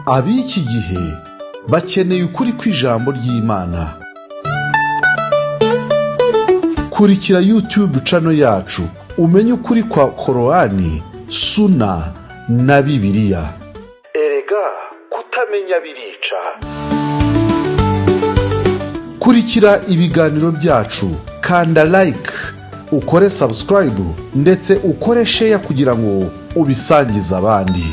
Ab'iki gihe bakeneye ukuri kw'ijambo ry'Imana. Kurikira YouTube channel yacu, umenye ukuri kwa Korowani, Suna na Bibiliya. Erega kutamenya birica. Kurikira ibiganiro byacu, kanda like, ukore subscribe, ndetse ukore share kugira ngo ubisangize abandi.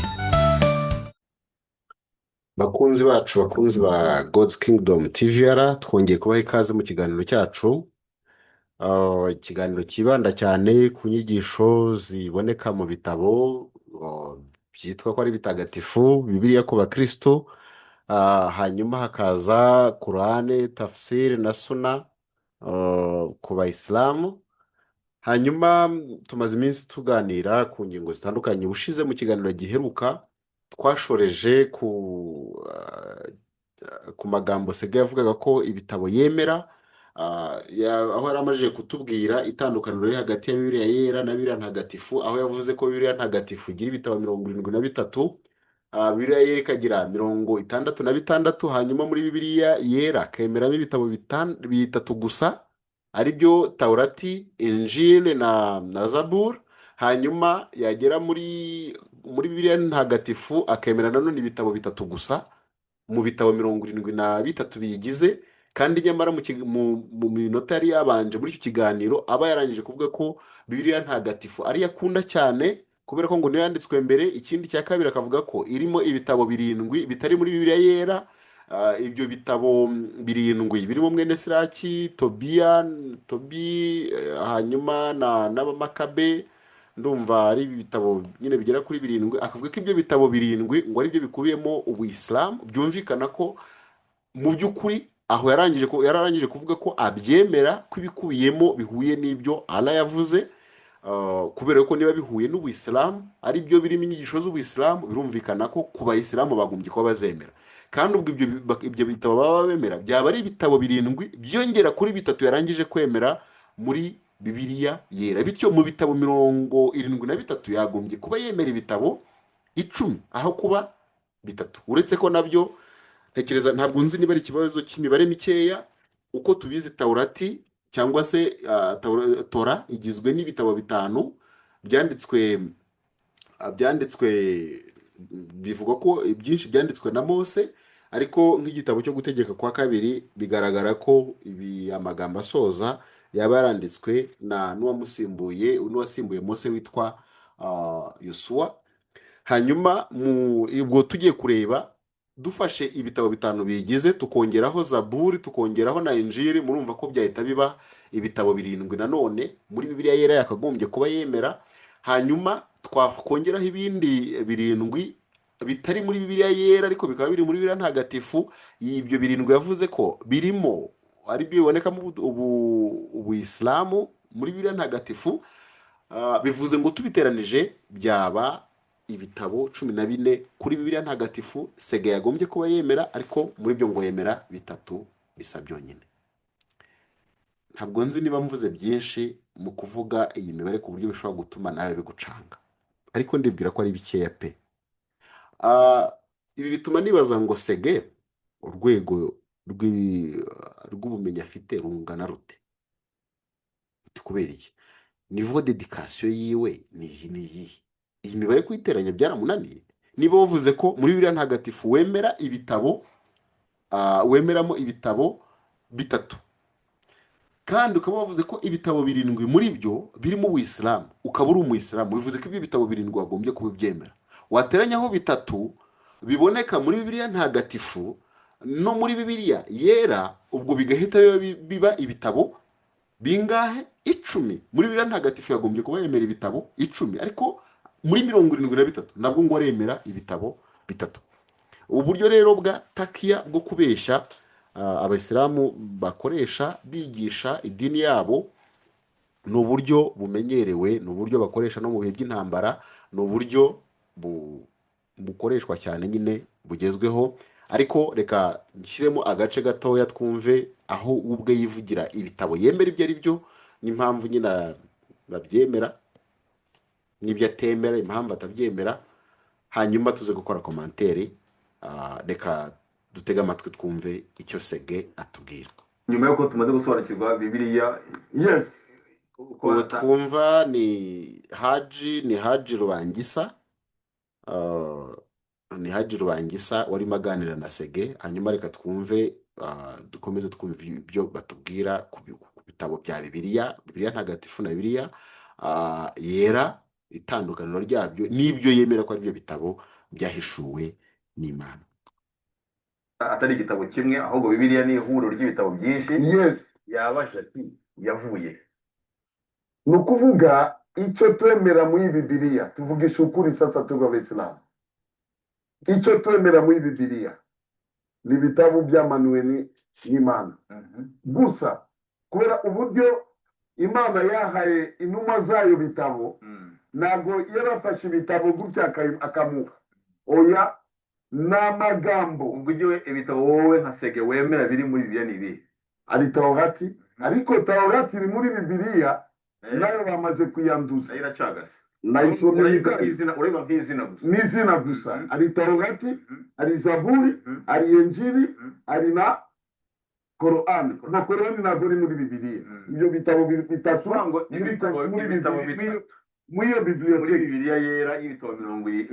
Bakunzi bacu, bakunzi ba God's Kingdom TVR, twongeye kubaha ikaze mu kiganiro cyacu. Ikiganiro cyibanda cyane ku nyigisho ziboneka mu bitabo byitwa ko ari bitagatifu, Bibiliya ku bakristo, hanyuma hakaza Kurane, tafsiri na Suna ku bayisilamu. Hanyuma tumaze iminsi tuganira ku ngingo zitandukanye. Ubushize mu kiganiro giheruka twashoreje ku magambo Sega yavugaga ko ibitabo yemera, aho yari amajije kutubwira itandukaniro riri hagati ya Bibiliya Yera na Bibiliya Ntagatifu, aho yavuze ko Bibiliya Ntagatifu igira ibitabo 73, Bibiliya Yera ikagira 66. Hanyuma muri Bibiliya Yera akemeramo ibitabo bitatu gusa, aribyo Taurati, Injili na Zaburi. Hanyuma yagera muri Bibiliya Ntagatifu akemera nanone ibitabo bitatu gusa mu bitabo 73 biyigize. Kandi nyamara mu minota yari yabanje muri icyo kiganiro aba yarangije kuvuga ko Bibiliya Ntagatifu ariyo akunda cyane, kubera ko ngo niyo yanditswe mbere. Ikindi cya kabiri, akavuga ko irimo ibitabo birindwi bitari muri Bibiliya Yera. Ibyo bitabo birindwi birimo Mwene Siraki, Tobiya, Tobi, hanyuma na n'Abamakabe. Ndumva ari ibitabo nyine bigera kuri birindwi. Akavuga ko ibyo bitabo birindwi ngo aribyo bikubiyemo ubuyisilamu. Byumvikana ko mu by'ukuri aho yararangije kuvuga ko abyemera, ko ibikubiyemo bihuye n'ibyo Allah yavuze. Kubera ko niba bihuye n'ubuyisilamu, ari byo birimo inyigisho z'ubuyisilamu, birumvikana ko ku bayisilamu bagombye kuba bazemera. Kandi ubwo ibyo bitabo baba bemera byaba ari ibitabo birindwi byiyongera kuri bitatu yarangije kwemera muri Bibiliya Yera. Bityo mu bitabo 73 yagombye kuba yemera ibitabo 10 aho kuba bitatu. Uretse ko nabyo ntekereza, ntabwo nzi niba ari ikibazo cy'imibare mikeya. Uko tubizi, Taurati cyangwa se Tora igizwe n'ibitabo bitanu byanditswe. Bivugwa ko ibyinshi byanditswe na Mose, ariko nk'igitabo cyo Gutegeka kwa Kabiri bigaragara ko ibi amagambo asoza yaba yaranditswe na n'uwamusimbuye, n'uwasimbuye Mose witwa Yosuwa. Hanyuma mu ubwo tugiye kureba, dufashe ibitabo bitanu biyigize, tukongeraho Zaburi, tukongeraho na Injiri, murumva ko byahita biba ibitabo birindwi nanone muri Bibiliya Yera yakagombye kuba yemera. Hanyuma twakongeraho ibindi birindwi bitari muri Bibiliya Yera ariko bikaba biri muri Bibiliya Ntagatifu. Ibyo birindwi yavuze ko birimo, ari byo bibonekamo ubuyisilamu muri Bibiliya Ntagatifu. Bivuze ngo tubiteranije byaba ibitabo 14 kuri Bibiliya Ntagatifu Sega yagombye kuba yemera, ariko muri byo ngo yemera bitatu bisa byonyine. Ntabwo nzi niba mvuze byinshi mu kuvuga iyi mibare ku buryo bishobora gutuma nawe bigucanga, ariko ndibwira ko ari bikeya pe. Ibi bituma nibaza ngo Sege urwego rw'ubumenyi afite rungana rute? Uti kubera iki? Niveau d'éducation yiwe ni iyi, ni iyihe? Iyi mibare kuyiteranya byaramunaniye. Niba wavuze ko muri Bibiliya Ntagatifu wemera ibitabo, wemeramo ibitabo bitatu, kandi ukaba wavuze ko ibitabo birindwi muri byo birimo ubuyisilamu, ukaba uri umuyisilamu, bivuze ko ibyo bitabo birindwi wagombye kubibyemera. Wateranyaho bitatu biboneka muri Bibiliya Ntagatifu no muri Bibiliya Yera, ubwo bigahita biba ibitabo bingahe? 10. Muri Bibiliya Ntagatifu yagombye kuba yemera ibitabo 10, ariko muri 73 nabwo ngo aremera ibitabo bitatu. Uburyo rero bwa takiya, bwo kubeshya, abayisilamu bakoresha bigisha idini yabo ni uburyo bumenyerewe, ni uburyo bakoresha no mu bihe by'intambara, ni uburyo bukoreshwa cyane nyine, bugezweho. Ariko reka nshyiremo agace gatoya twumve aho we ubwe yivugira ibitabo yemera ibyo ari byo, n'impamvu nyine babyemera, n'ibyo atemera, impamvu atabyemera, hanyuma tuze gukora commentaire. Reka dutege amatwi twumve icyo Sege atubwira. Nyuma y'uko tumaze gusobanukirwa Bibiliya uko Ubu twumva ni Haji Rubangisa, ni Haji Rubangisa warimo aganira na Sege. Hanyuma reka twumve, dukomeze twumve ibyo batubwira ku bitabo bya Bibiliya, Bibiliya Ntagatifu na Bibiliya Yera, itandukaniro ryabyo n'ibyo yemera ko ari byo bitabo byahishuwe n'Imana. Atari igitabo kimwe, ahubwo Bibiliya ni ihuriro ry'ibitabo byinshi. Yabaje ati: "Yavuye?" Ni ukuvuga icyo twemera muri Bibiliya, tuvugisha ukuri sasa, turi Abayisilamu, icyo twemera muri Bibiliya ni ibitabo byamanuwe n'Imana gusa, kubera uburyo Imana yahaye intumwa zayo bitabo. Ntabwo yarafashe ibitabo gutya akamuha, oya, ni amagambo. Ubwo ujye ibitabo wowe nka Sege wemera biri muri Bibiliya ni ibihe? Hari Taurati, ariko Taurati iri muri Bibiliya nayo bamaze kuyanduza. Nayo iracagase. Nayisomye. Urayivuga nk'izina, urayivuga nk'izina gusa. N'izina gusa. Hari Taurati, hari Zaburi, hari Injili, hari na Korani. Na Korani ntabwo iri muri Bibiliya. Ibyo bitabo bitatu Kuvuga ngo muri ibitabo muri ibitabo bitatu muri iyo muri bibliothèque. Bibiliya Yera y'ibitabo 73.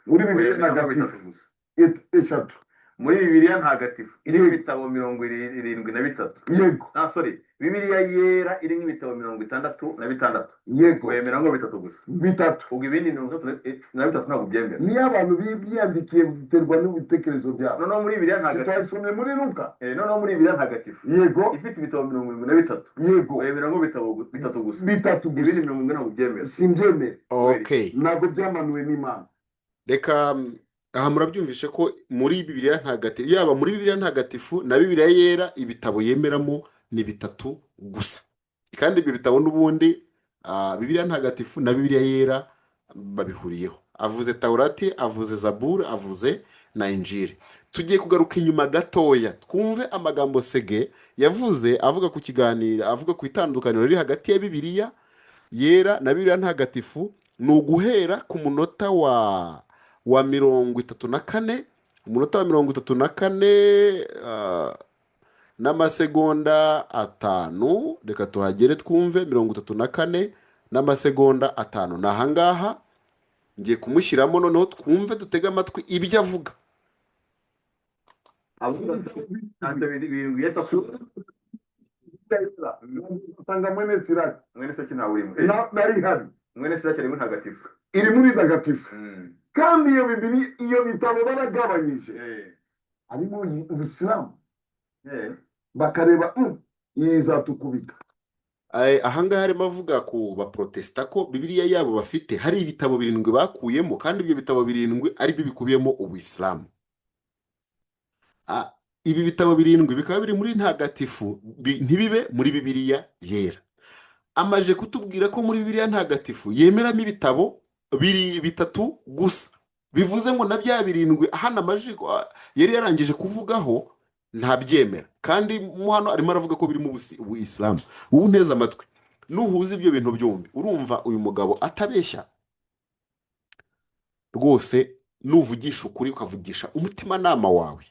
Muri Bibiliya Wemeramo Ntagatifu bitatu gusa. Eshatu. Muri Bibiliya Ntagatifu irimo ibitabo 73. Yego. Ah, sorry, Bibiliya Yera irimo ibitabo 66. Yego. Wemera ngo bitatu gusa? Bitatu. Ubwo ibindi 63 ntabwo byemera? Niyo abantu biyandikiye, biterwa n'ibitekerezo byabo. Noneho muri Bibiliya Ntagatifu Twayisomye muri Luka. Noneho muri Bibiliya Ntagatifu ifite ibitabo 73, wemera ngo bitabo bitatu gusa? Bitatu gusa. Ibindi 40 ntabwo byemera? Simbyemera. Okay. Ntabwo byamanuwe n'Imana. Reka aha murabyumvishe ko muri Bibiliya Ntagatifu, yaba muri Bibiliya Ntagatifu na Bibiliya Yera, ibitabo yemeramo ni bitatu gusa. Kandi ibyo bitabo n'ubundi Bibiliya Ntagatifu na Bibiliya Yera babihuriyeho. Avuze Taurati, avuze Zaburi, avuze na Injiri. Tugiye kugaruka inyuma gatoya twumve amagambo Sege yavuze avuga ku kiganiro, avuga ku itandukaniro riri hagati ya Bibiliya Yera na Bibiliya Ntagatifu. Ni uguhera ku munota wa 34, umunota wa 34 n'amasegonda 5. Reka tuhagere twumve. 34 n'amasegonda 5 ni ahangaha. Ngiye kumushyiramo noneho twumve, dutege amatwi ibyo avuga. Avuga ati ntacyo birindwi Yesu avuga. Usanga mwene Siraki. Mwene Siraki ntawe urimo. Nari ihari. Mwene Siraki arimo ntagatifu. Iri muri Ntagatifu. Kandi iyo bibiri, iyo bitabo baragabanyije, harimo Ubisilamu, bakareba iyi izatukubita. Ahangaha arimo avuga ku baprotesita ko Bibiliya yabo bafite hari ibitabo birindwi bakuyemo, kandi ibyo bitabo birindwi ari byo bikubiyemo Ubuyisilamu. Ibi bitabo birindwi bikaba biri muri Ntagatifu, ntibibe muri Bibiliya Yera. Amaje kutubwira ko muri Bibiliya Ntagatifu yemeramo ibitabo biri bitatu gusa, bivuze ngo na bya birindwi hano amaje yari yarangije kuvugaho ntabyemera. Kandi mo hano arimo aravuga ko birimo Ubuyisilamu. Ubu nteze amatwi, nuhuza ibyo bintu byombi, urumva uyu mugabo atabeshya rwose. Nuvugisha ukuri, ukavugisha umutimanama wawe,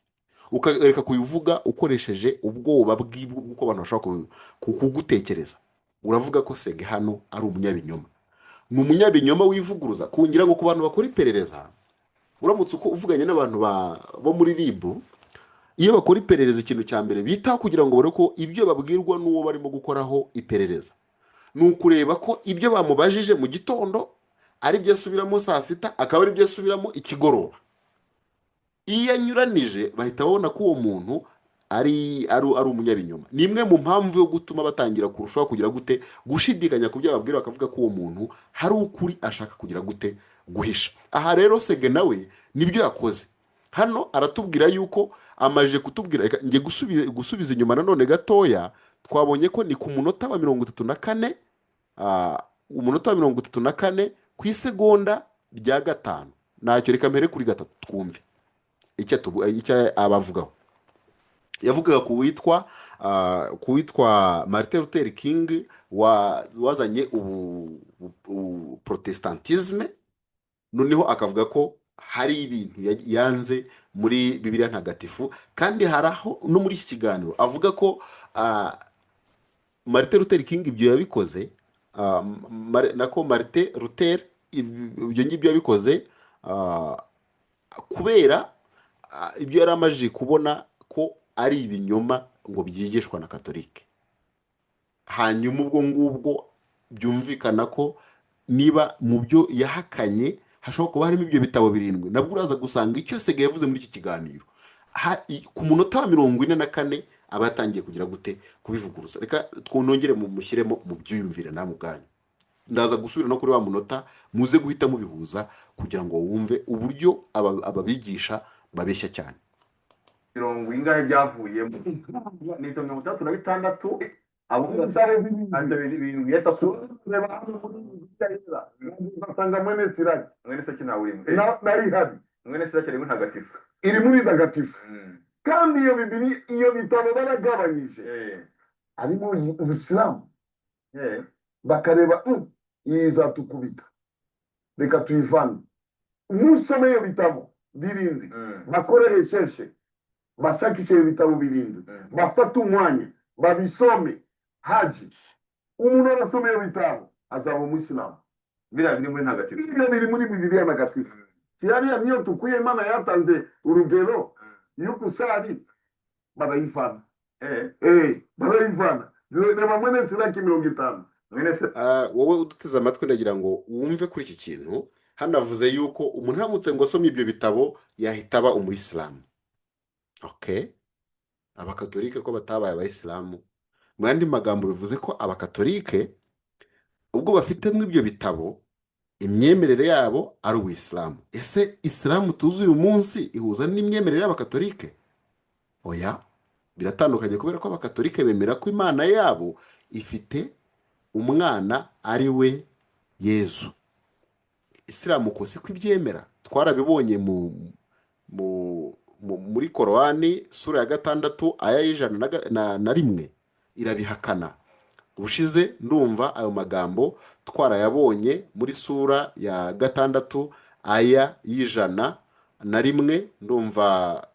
ukareka kubivuga ukoresheje ubwoba bw'uko abantu bashobora kugutekereza, uravuga ko Sege hano ari umunyabinyoma. Ni umunyabinyoma wivuguruza. Kungira ngo ku bantu bakora iperereza, uramutse uko uvuganye n'abantu bo muri RIB, iyo bakora iperereza, ikintu cya mbere bitaho kugira ngo barebe ko ibyo babwirwa n'uwo barimo gukoraho iperereza, ni ukureba ko ibyo bamubajije mu gitondo ari byo asubiramo saa sita, akaba ari byo asubiramo ikigoroba. Iyo anyuranije, bahita babona ko uwo muntu ari umunyabinyoma. Ni imwe mu mpamvu yo gutuma batangira kurushaho kugira gute? Gushidikanya ku byo babwira, bakavuga ko uwo muntu hari ukuri ashaka kugira gute? Guhisha. Aha rero Sege nawe nibyo yakoze hano. Aratubwira yuko amaje kutubwira, reka njye gusubiza inyuma nanone gatoya. Twabonye ko ni ku munota wa 34, umunota wa 34 ku isegonda rya 5. Ntacyo, reka mpere kuri 3 twumve icyo abavugaho. Yavugaga ku witwa Martin Luther King wazanye ubu protestantisme, noneho akavuga ko Hari ibintu yanze muri Bibiliya Ntagatifu, kandi hari aho no muri iki kiganiro avuga ko Martin Luther King ibyo yabikoze, nako Martin Luther ibyo ngibyo yabikoze kubera ibyo yari amajije kubona ko ari ibinyoma ngo byigishwa na Katolike. Hanyuma ubwo ngubwo byumvikana ko niba mu byo yahakanye hashobora kuba harimo ibyo bitabo birindwi, nabwo uraza gusanga icyo Sega yavuze muri iki kiganiro ku munota wa 44 aba yatangiye kugira gute? Kubivuguruza. Reka twonongere mushyiremo mubyiyumvire namwe ubwanyu. Ndaza gusubira no kuri wa munota, muze guhita mubihuza kugira ngo wumve uburyo aba bigisha babeshya cyane. Mirongo ingahe byavuyemo? Ni ibitabo 66 abo Ibitabo birindwi. Ibitabo birindwi Yesu akura. Reba hano muri Bibiliya Yera, ugasanga mwene Siraki. Mwene Siraki ntawe urimo. Nayo ihari. Mwene Siraki ari muri ntagatifu. Iri muri ntagatifu. Kandi iyo bibiri, iyo bitabo baragabanyije, harimo ubisilamu. Bakareba, iyi izatukubita, reka tuyivane." Musome iyo bitabo birindwi, bakore recherche, bashakishe ibyo bitabo birindwi, bafate umwanya babisome. Haji umuntu arasoma iyo bitabo azaba umuyisilamu. Biriya biri muri ntagatifu. Ibyo biri muri Bibiliya Ntagatifu. Si hariya niyo tukuye Imana yatanze urugero y'ukusari, barayivana. Barayivana. Reba mwene Siraki 50. Mwene se. Wowe uduteze amatwi, ndagira ngo wumve kuri iki kintu. Hanavuze yuko umuntu aramutse ngo asomye ibyo bitabo yahita aba umuyisilamu. Okay, Abakatolike ko batabaye abayisilamu? Mu yandi magambo, bivuze ko Abakatolike ubwo bafitemo ibyo bitabo, imyemerere yabo ari ubuyisilamu. Ese Isilamu tuzi uyu munsi ihuza n'imyemerere y'Abakatolike? Oya, biratandukanye, kubera ko Abakatolike bemera ko Imana yabo ifite umwana ari we Yezu. Isilamu uko siko ibyemera. Twarabibonye muri Korowani, sura ya 6, aya y'101, irabihakana. Ubushize ndumva ayo magambo twarayabonye muri sura ya 6, aya y'101. Ndumva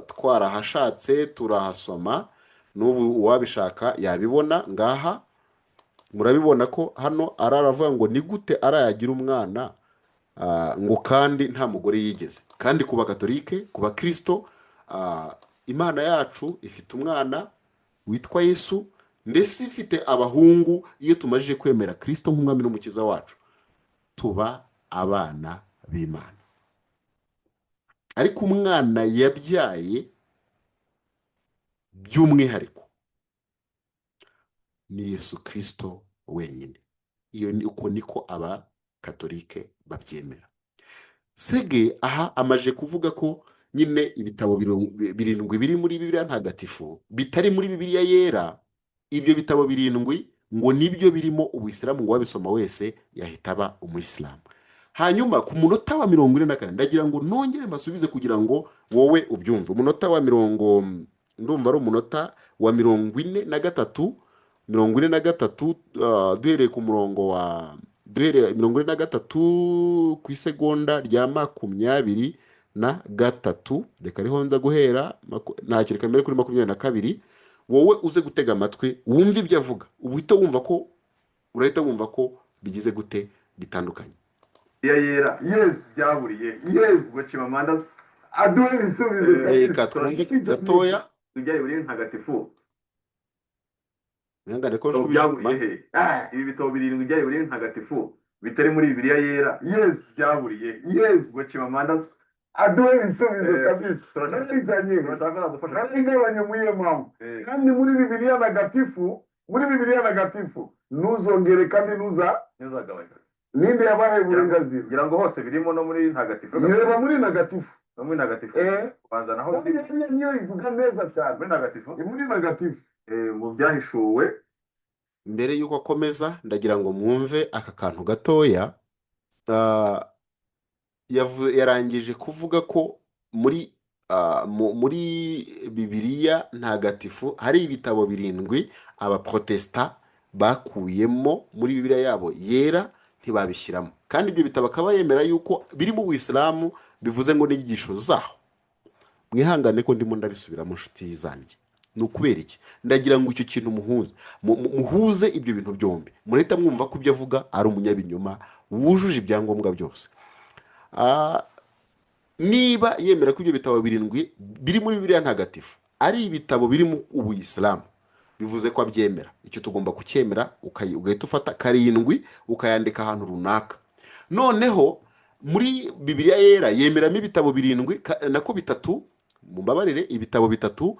twarahashatse turahasoma, n'ubu uwabishaka yabibona. Ngaha murabibona ko hano aravuga ngo ni gute arayagira umwana, ngo kandi nta mugore yigeze. Kandi ku Bakatolike, ku Bakristo, Imana yacu ifite umwana witwa Yesu, ndetse ifite abahungu. Iyo tumajije kwemera Kristo nk'umwami n'umukiza wacu, tuba abana b'Imana. Ariko umwana yabyaye by'umwihariko ni Yesu Kristo wenyine. Iyo ni uko niko Abakatolike babyemera. Sege aha amaje kuvuga ko nyine ibitabo birindwi biri muri Bibiliya Ntagatifu bitari muri Bibiliya Yera. Ibyo bitabo birindwi ngo nibyo birimo ubuyisilamu, ngo uwabisoma wese yahita aba umuyisilamu. Hanyuma ku munota wa 44, ndagira ngo nongere mbasubize kugira ngo wowe ubyumve. Umunota wa mirongo, ndumva ari umunota wa 43, 43, duhereye ku murongo wa, duhereye 43 ku isegonda rya 23, reka ariho nza guhera. Ntacyo, reka mbere kuri 22. Wowe uze gutega amatwi wumve ibyo avuga, uhita wumva ko, urahita wumva ko bigize gute, bitandukanye. Iya yera. Yes. Byahuriye. Yes. Ubwo Chimamanda aduhe ibisubizo. Reka twumve gatoya. Ibyari muri ntagatifu. Mwihangane ko Ibitabo nshubije inyuma. byahuriye he? Ibi bitabo birindwi byari muri ntagatifu bitari muri Bibiliya Yera. Yes. Byahuriye. Yes. Ubwo Chimamanda Aduhe ibisubizo kabisa. Turashaka Narabizanye. Turashaka azadufasha. Narabigabanye muri iyo mpamvu. Kandi muri Bibiliya Ntagatifu, muri Bibiliya Ntagatifu, ntuzongere kandi ntuza Ntuzagabanye. Ninde yabahaye uburenganzira? Ngira ngo hose birimo, no muri ntagatifu. Reba muri ntagatifu. No muri ntagatifu. Banza naho Kandi biri. Bibiliya niyo ivuga neza cyane. Muri ntagatifu. Muri ntagatifu. Mu Byahishuwe. Mbere y'uko akomeza, ndagira ngo mwumve aka kantu gatoya. Yarangije kuvuga ko muri muri Bibiliya Ntagatifu hari ibitabo birindwi Abaprotesta bakuyemo muri Bibiliya yabo Yera. ntibabishyiramo. Kandi ibyo bitabo akaba yemera yuko biri mu Buyisilamu, bivuze ngo n'inyigisho zaho. Mwihangane ko ndimo ndabisubiramo, nshuti zanjye. Ni ukubera iki? Ndagira ngo icyo kintu muhuze, muhuze ibyo bintu byombi, murahita mwumva ko ibyo avuga ari umunyabinyoma wujuje ibyangombwa byose. Niba yemera ko ibyo bitabo birindwi biri muri Bibiliya Ntagatifu ari ibitabo biri mu Ubuyisilamu, bivuze ko abyemera. Icyo tugomba kucyemera, ugahita ufata karindwi ukayandika ahantu runaka. Noneho muri Bibiliya Yera yemeramo ibitabo birindwi, nako bitatu, mumbabarire, ibitabo bitatu,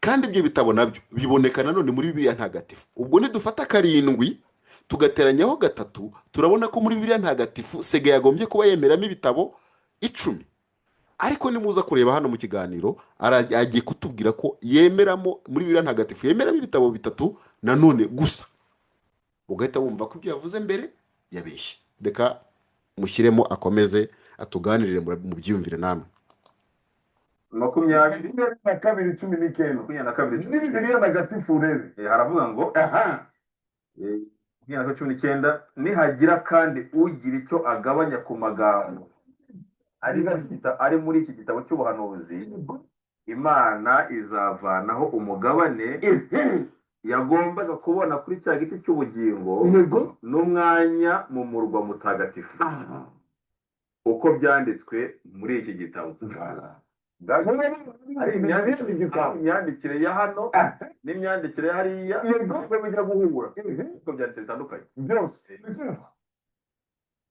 kandi ibyo bitabo nabyo biboneka nanone muri Bibiliya Ntagatifu. Ubwo nidufata karindwi tugateranyaho gatatu, turabona ko muri Bibiliya Ntagatifu Sega yagombye kuba yemeramo ibitabo 10. Ariko nimuza kureba hano mu kiganiro, agiye kutubwira ko yemeramo, muri Bibiliya Ntagatifu yemeramo ibitabo bitatu nanone gusa. Ugahita wumva ko ibyo yavuze mbere yabeshye. Reka mushyiremo akomeze atuganirire, mu byiyumvire namwe. 20. 22:19. 22 Ni Bibiliya Ntagatifu, urebe. Haravuga ngo 22:19: "Nihagira kandi ugira icyo agabanya ku magambo ari muri iki gitabo cy'ubuhanuzi, Imana izavanaho umugabane yagombaga kubona kuri cya giti cy'ubugingo n'umwanya mu murwa mutagatifu, uko byanditswe muri iki gitabo." Hari imyandikire ya hano n'imyandikire ya hariya, uko bijya guhura, uko byanditse bitandukanye. Byose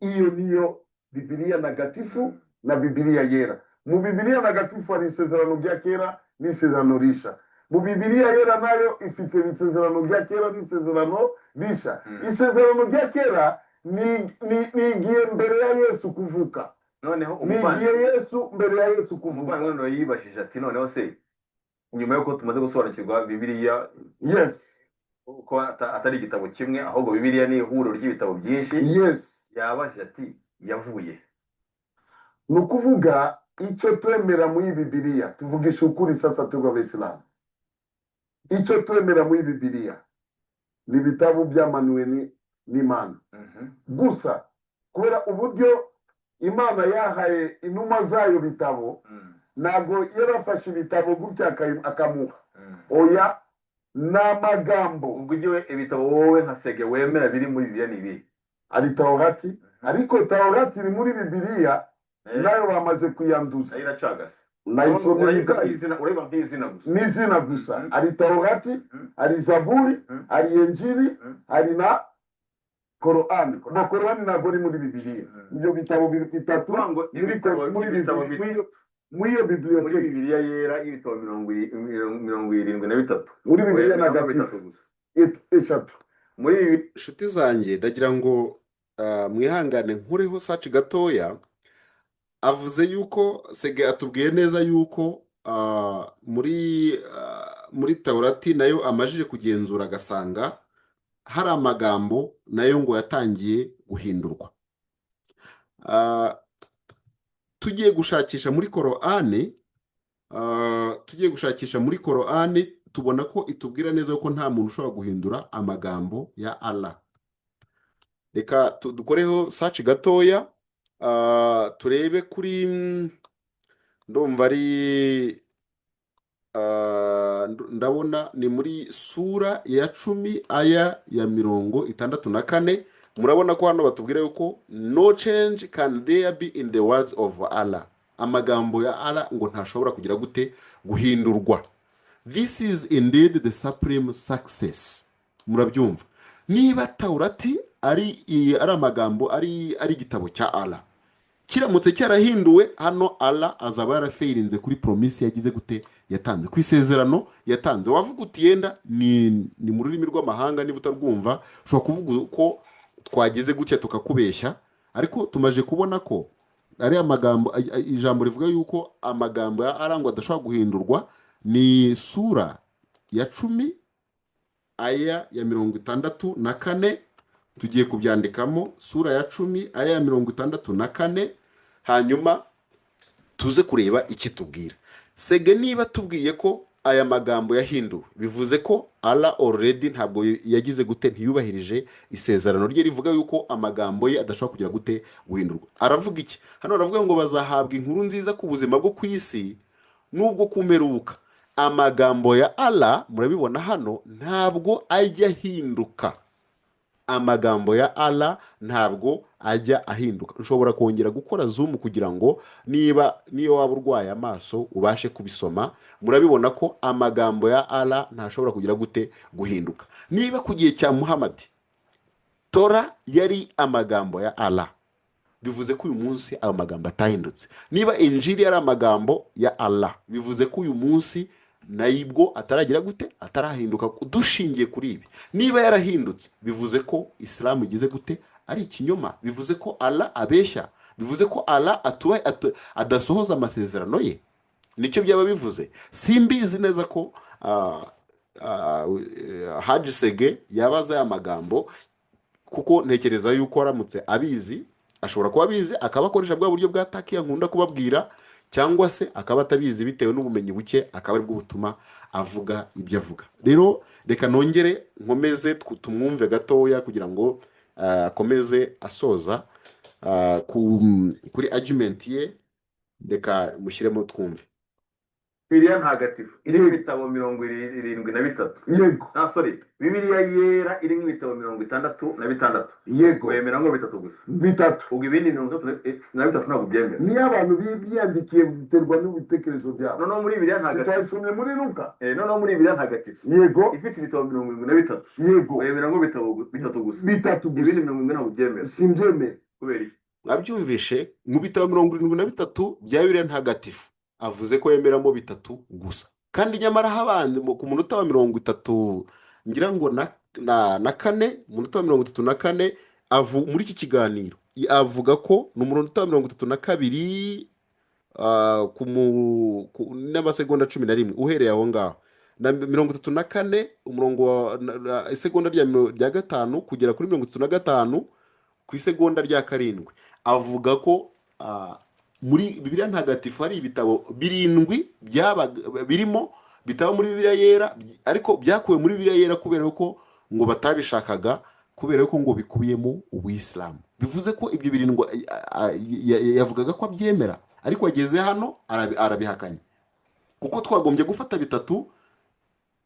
iyo niyo Bibiliya Ntagatifu na Bibiliya Yera. Mu Bibiliya Ntagatifu hari Isezerano rya Kera n'Isezerano Risha. Mu Bibiliya Yera nayo ifite Isezerano rya Kera n'Isezerano Risha. Isezerano rya Kera ni igihe mbere ya Yesu kuvuka. Noneho Ni igihe umuvandimwe Yesu, mbere ya Yesu kuvuka. Umuvandimwe noneho yibajije ati: "Noneho se nyuma y'uko tumaze gusobanukirwa Bibiliya ko atari igitabo kimwe, ahubwo Bibiliya ni ihuriro ry'ibitabo byinshi," yabajije ati: "Yavuye?" Ni ukuvuga icyo twemera muri Bibiliya, tuvugisha ukuri sasa, tuba Abayisilamu, icyo twemera muri Bibiliya ni ibitabo byamanuwe n'Imana gusa, kubera uburyo Imana yahaye intumwa zayo bitabo. Ntabwo yarafashe ibitabo gutya akamuha. Oya, ni amagambo. Ubwo ibyo ibitabo wowe nka Sege wemera biri muri Bibiliya ni ibihe? Ari Taurati, ariko Taurati iri muri Bibiliya nayo bamaze kuyanduza. Nayo iracagase. Nayisomye. Urayivuga Ubwayo. nk'izina, urayivuga nk'izina gusa. N'izina gusa. Hari Taurati, hari Zaburi, hari Injili, hari na Korani. No, Korani ntabwo ari muri Bibiliya. Ibyo bitabo bitatu Kuvuga ngo muri ibitabo muri ibitabo Bibiliya, muri iyo muri bibliothèque. Bibiliya Yera y'ibitabo 73, Muri Bibiliya wemeramo Ntagatifu bitatu gusa. Eshatu. Muri Bibiliya Inshuti zanjye, ndagira ngo mwihangane nkureho saci gatoya. Avuze yuko Sege atubwiye neza yuko muri Taurati nayo amajije kugenzura agasanga hari amagambo nayo ngo yatangiye guhindurwa. Tugiye gushakisha muri Korani, tugiye gushakisha muri Korani, tubona ko itubwira neza ko nta muntu ushobora guhindura amagambo ya Allah. Reka dukoreho search gatoya, turebe kuri, ndumva ari ndabona ni muri sura ya 10, aya ya 64. Murabona ko hano batubwira yuko "no change can there be in the words of Allah". Amagambo ya Allah ngo ntashobora kugira gute? Guhindurwa. "This is indeed the supreme success." Murabyumva, niba Taurati ari amagambo, ari igitabo cya Allah, kiramutse cyarahinduwe hano, Allah azaba yarafailinze kuri promise yagize gute? Yatanze, ku isezerano yatanze. Wavuga uti yenda ni mu rurimi rw'amahanga, niba utarwumva ushobora kuvuga ko twagize gutya tukakubeshya. Ariko tumaze kubona ko ari amagambo, ijambo rivuga yuko amagambo ya Allah ngo adashobora guhindurwa ni sura ya 10, aya ya 64. Tugiye kubyandikamo: sura ya 10, aya ya 64. Hanyuma tuze kureba iki tubwira Sege niba tubwiye ko Aya magambo yahinduwe, bivuze ko Allah already ntabwo yagize gute, ntiyubahirije isezerano rye rivuga yuko amagambo ye adashobora kugira gute, guhindurwa. Aravuga iki hano? Aravuga ngo bazahabwa inkuru nziza ku buzima bwo ku isi n'ubwo kumperuka. Amagambo ya Allah, murabibona hano, ntabwo ajya ahinduka. Amagambo ya Allah ntabwo ajya ahinduka. Nshobora kongera gukora zoom kugira ngo niba niyo waba urwaye amaso ubashe kubisoma. Murabibona ko amagambo ya Allah ntashobora kugira gute, guhinduka. Niba ku gihe cya Muhammad Tora yari amagambo ya Allah, bivuze ko uyu munsi ayo magambo atahindutse. Niba Injili yari amagambo ya Allah, bivuze ko uyu munsi nayibwo ataragira gute, atarahinduka. Dushingiye kuri ibi, niba yarahindutse, bivuze ko Isilamu igize gute, ari ikinyoma. Bivuze ko Allah abeshya, bivuze ko Allah adasohoza amasezerano ye. Nicyo byaba bivuze. Simbizi neza ko Haji Sege yabaza aya magambo, kuko ntekereza yuko aramutse abizi, ashobora kuba abizi akaba akoresha bwa buryo bwa takiya nkunda kubabwira, cyangwa se akaba atabizi bitewe n'ubumenyi buke, akaba aribwo butuma avuga ibyo avuga. Rero reka nongere nkomeze tumwumve gatoya kugira ngo akomeze asoza kuri argument ye. Reka mushyiremo twumve. Bibiliya Ntagatifu irimo ibitabo 73. Yego. Ah, sorry, Bibiliya Yera irimo ibitabo 66. Yego. Wemera ngo bitatu gusa? Bitatu. Ubwo ibindi 33 ntabwo byemera? Niyo abantu biyandikiye, biterwa n'ibitekerezo byabo. Noneho muri Bibiliya Ntagatifu Twayisomye muri Luka. Noneho muri Bibiliya Ntagatifu ifite ibitabo 73, wemera ngo bitabo bitatu gusa? Bitatu Ibindi gusa. 70 ntabwo byemera? Simbyemera. Kubera iki? Mwabyumvishe, mu bitabo 73 bya Bibiliya Ntagatifu avuze ko yemeramo bitatu gusa, kandi nyamara habanje ku munota wa 30 ngira ngo na kane, umunota wa 34 muri iki kiganiro avuga ko ni umunota wa 32 n'amasegonda 11 uhereye aho ngaho na 34, umurongo wa isegonda rya 5 kugera kuri 35, ku isegonda rya 7, avuga ko muri Bibiliya Ntagatifu hari ibitabo birindwi byabaga birimo bitaba muri Bibiliya Yera, ariko byakuwe muri Bibiliya Yera kubera ko ngo batabishakaga, kubera ko ngo bikubiyemo ubuyisilamu. Bivuze ko ibyo birindwi yavugaga ko abyemera, ariko ageze hano arabihakanye, kuko twagombye gufata bitatu.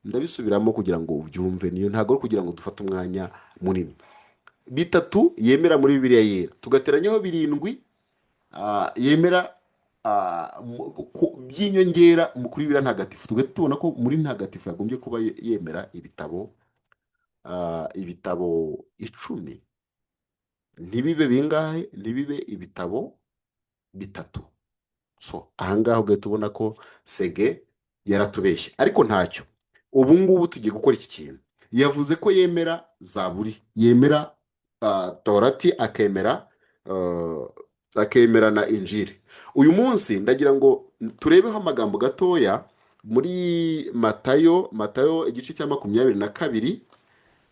Ndabisubiramo kugira ngo ubyumve, niyo ntabwo ari kugira ngo dufate umwanya munini. Bitatu yemera muri Bibiliya Yera, tugateranyaho birindwi yemera by'inyongera kuri Bibiliya Ntagatifu, tugahita tubona ko muri Ntagatifu yagombye kuba yemera ibitabo 10, ntibibe bingahe, ntibibe ibitabo bitatu. So ahangaha ugahita ubona ko Sege yaratubeshye, ariko ntacyo. Ubu ngubu tugiye gukora iki kintu. Yavuze ko yemera Zaburi, yemera Torati, akemera na Injiri. Uyu munsi ndagira ngo turebeho amagambo gatoya muri Matayo, Matayo igice cya 22,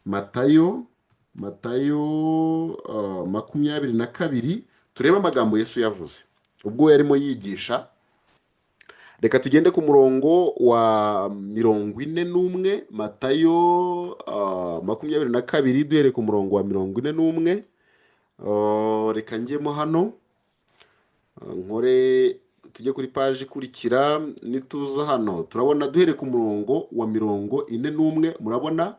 Matayo 22, turebe amagambo Yesu yavuze ubwo yarimo yigisha. Reka tugende ku murongo wa 41. Matayo 22, duhereye ku murongo wa 41. Reka njyemo hano, nkore tujye kuri paji ikurikira. Nituza hano turabona, duhereye ku murongo wa 41, murabona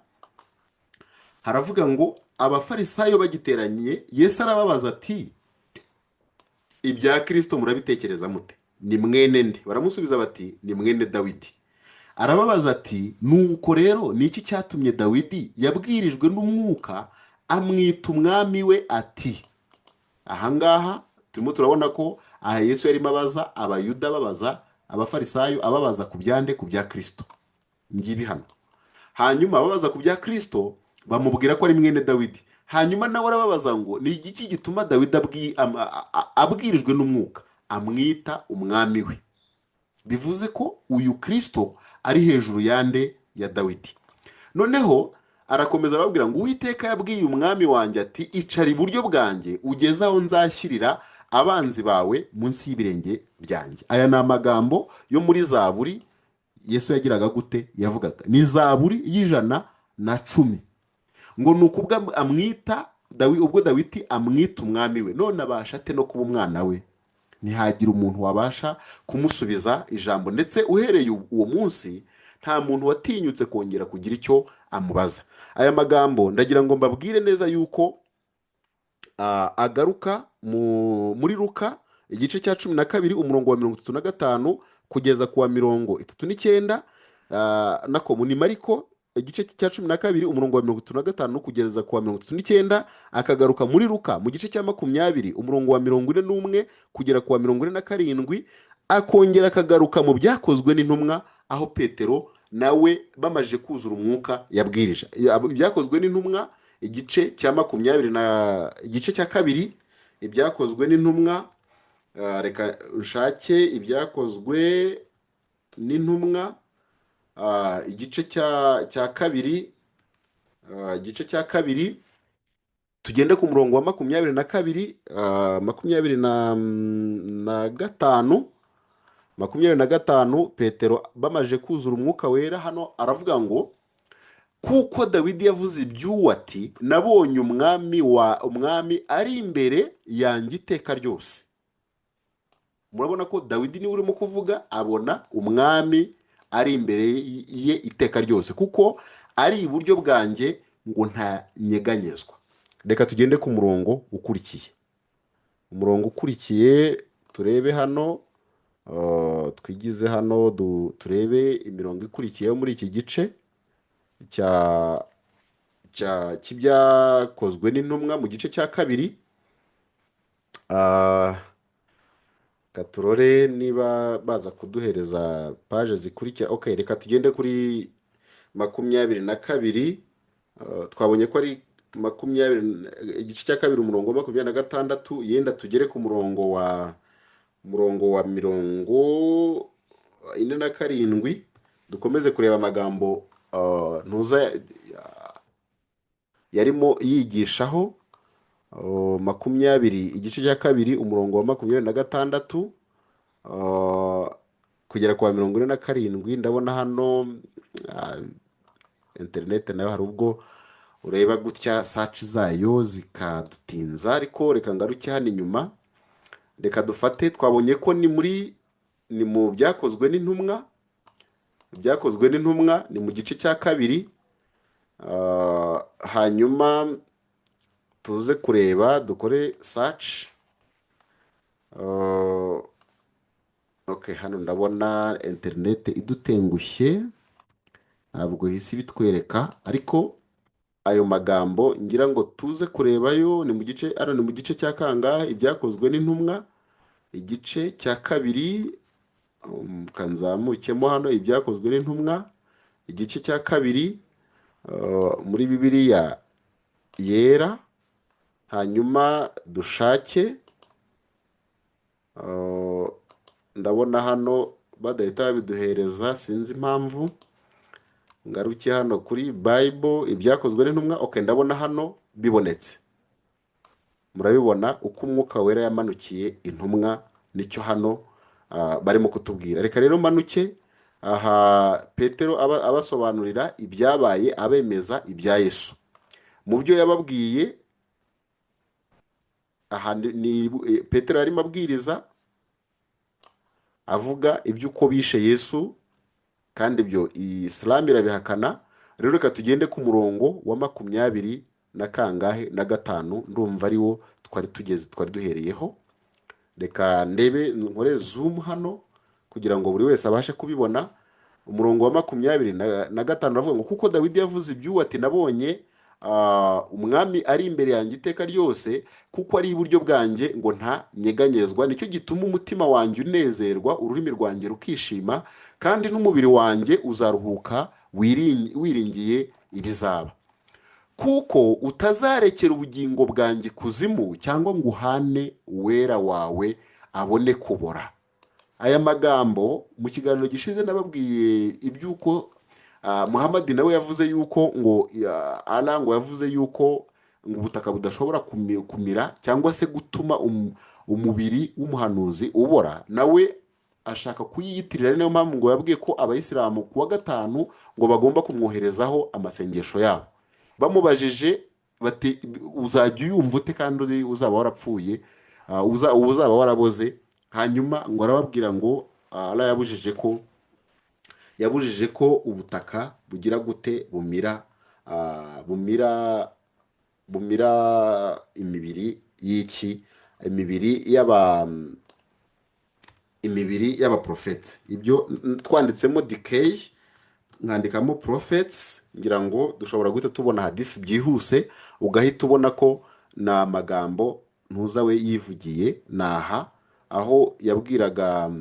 haravuga ngo: "Abafarisayo bagiteranye, Yesu arababaza ati: 'Ibya Kirisito murabitekereza mute? Ni mwene nde?' Baramusubiza bati: 'Ni mwene Dawidi.' Arababaza ati: 'Nuko rero ni iki cyatumye Dawidi yabwirijwe n'umwuka amwita umwami we?'" Ati ahangaha turimo turabona ko aha Yesu yarimo abaza Abayuda, babaza Abafarisayo, ababaza ku byande, ku bya Kirisito. Ngibi hano. Hanyuma ababaza ku bya Kirisito, bamubwira ko ari mwene Dawidi. Hanyuma nawe arababaza ngo: "Ni igiki gituma Dawidi abwirijwe n'umwuka amwita umwami we?" Bivuze ko uyu Kirisito ari hejuru yande, ya Dawidi. Noneho arakomeza arababwira ngo: "Uwiteka yabwiye umwami wanjye ati: 'Icara iburyo bwanjye ugeze aho nzashyirira abanzi bawe munsi y'ibirenge byanjye.'" Aya ni amagambo yo muri Zaburi. Yesu yagiraga gute? Yavugaga ni Zaburi y'110, ngo ni ukubwo amwita ubwo Dawidi amwita umwami we, none abasha ate no kuba umwana we? Ntihagira umuntu wabasha kumusubiza ijambo, ndetse uhereye uwo munsi nta muntu watinyutse kongera kugira icyo amubaza. Aya magambo ndagira ngo mbabwire neza yuko agaruka muri Luka igice cya 12, umurongo wa 35 kugeza ku wa 39, nako ni Mariko igice cya 12, umurongo wa 35 kugeza ku wa 39. Akagaruka muri Luka mu gice cya 20, umurongo wa 41 kugera ku wa 47. Akongera akagaruka mu Byakozwe n'Intumwa, aho Petero nawe bamaze kuzura umwuka yabwirije. Ibyakozwe n'Intumwa igice cya 20 na igice cya kabiri, Ibyakozwe n'Intumwa, reka nshake Ibyakozwe n'Intumwa, igice cya kabiri, igice cya kabiri, tugende ku murongo wa 22, 25, 25. Petero bamaze kuzura Umwuka Wera hano aravuga ngo: "Kuko Dawidi yavuze iby'uwo ati: 'Nabonye umwami wa umwami ari imbere yanjye iteka ryose.'" Murabona ko Dawidi niwe urimo kuvuga, abona umwami ari imbere ye iteka ryose, "kuko ari iburyo bwanjye ngo ntanyeganyezwa." Reka tugende ku murongo ukurikiye, umurongo ukurikiye turebe hano, twigize hano turebe imirongo ikurikiye yo muri iki gice cya cy'Ibyakozwe n'Intumwa mu gice cya kabiri. Reka turore niba baza kuduhereza paje zikurikira. Okay, reka tugende kuri 22. Twabonye ko ari 20, igice cya kabiri, umurongo wa 26. Yenda tugere ku murongo wa 47, dukomeze kureba amagambo ntuza yarimo yigishaho. 20, igice cya kabiri, umurongo wa 26 kugera ku wa 47. Ndabona hano interineti nayo hari ubwo ureba gutya search zayo zikadutinza, ariko reka ngaruke hano inyuma. Reka dufate, twabonye ko ni mu Byakozwe n'Intumwa. Ibyakozwe n'Intumwa ni mu gice cya kabiri. Hanyuma tuze kureba, dukore search. Okay, hano ndabona interineti idutengushye, ntabwo ihise ibitwereka, ariko ayo magambo ngira ngo tuze kurebayo ni mu gice hano, ni mu gice cya kangahe? Ibyakozwe n'Intumwa igice cya kabiri. Kanzamukemo hano, Ibyakozwe n'Intumwa igice cya kabiri, muri Bibiliya Yera. Hanyuma dushake, ndabona hano badahita babiduhereza, sinzi impamvu. Ngaruke hano kuri Bible, Ibyakozwe n'Intumwa. Okay, ndabona hano bibonetse. Murabibona uko Umwuka Wera yamanukiye intumwa, nicyo hano barimo kutubwira. Reka rero manuke aha Petero abasobanurira ibyabaye, abemeza ibya Yesu mu byo yababwiye. Aha ni Petero yarimo abwiriza avuga iby'uko bishe Yesu, kandi ibyo Isilamu irabihakana. Rero reka tugende ku murongo wa 20 na kangahe? Na gatanu, ndumva ariwo twari tugeze, twari duhereyeho. Reka ndebe, nkore zoom hano kugira ngo buri wese abashe kubibona. Umurongo wa 25 aravuga ngo: "Kuko Dawidi yavuze iby'uwo ati: 'Nabonye umwami ari imbere yanjye iteka ryose, kuko ari iburyo bwanjye ngo ntanyeganyezwa. Nicyo gituma umutima wanjye unezerwa, ururimi rwanjye rukishima, kandi n'umubiri wanjye uzaruhuka wiringiye ibizaba, kuko utazarekera ubugingo bwanjye kuzimu, cyangwa ngo uhane Uwera wawe abone kubora.'" Aya magambo mu kiganiro gishize nababwiye iby'uko Muhammad nawe yavuze yuko ngo Allah ngo yavuze yuko ngo ubutaka budashobora kumira cyangwa se gutuma umubiri w'umuhanuzi ubora. Nawe ashaka kuyiyitirira. Niyo mpamvu ngo yabwiye ko Abayisilamu ku wa gatanu ngo bagomba kumwoherezaho amasengesho yabo. Bamubajije bati: "Uzajya uyumva ute kandi uzaba warapfuye, uzaba waraboze?" Hanyuma ngo arababwira ngo Allah yabujije ko ubutaka bugira gute? Bumira, bumira imibiri y'iki? Imibiri y'abaprofeti. Ibyo twanditsemo decay, nkandikamo prophets, ngira ngo dushobora guhita tubona hadisi byihuse, ugahita ubona ko ni amagambo ntuza we yivugiye. Ni aha aho yabwiraga